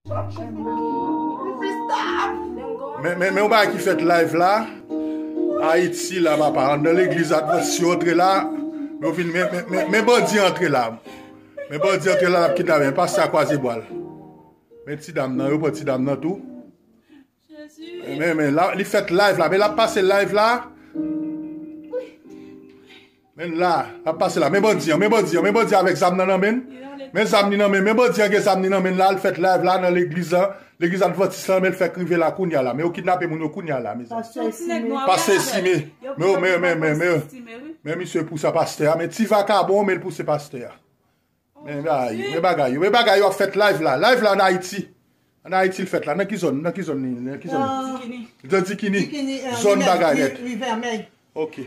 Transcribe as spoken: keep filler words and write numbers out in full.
Men, men, men yon bagay ki fèt live la. Ayiti la, papa. Anndan legliz Advantis yo antre la. Men yo vin, men, men, men, men bandi antre la. Men bandi antre la, l ap kidnape. Men pastè a kwaze bwa l. Men ti dam nan, yo pran ti dam nan tou. Men, men, la, li fèt live la. Men l ap pase live la. Men la, l ap pase la. Men bandi an, men bandi an, men bandi an avèk zam nan nan men l. Men zam li nan men, men bandi an gen zam li nan men l la, l fèt live la nan legliz la, legliz Advantis la, men l fèk rive la kounya la. Men yo kidnape moun yo kounya la, mezanmi. Pastè Esime. Pastè Esime. Men yo, men, men, men, men, men misye pou sa pastè a, men ti vakabon, men l pou se pastè a. Men bagay, men bagay yo, men bagay yo ap fèt live la, live la an Ayiti. An Ayiti l fèt la, nan ki zòn, nan ki zòn li, nan ki zòn? Nan Dikini. Nan Dikini. Zòn bagay nèt. Ok.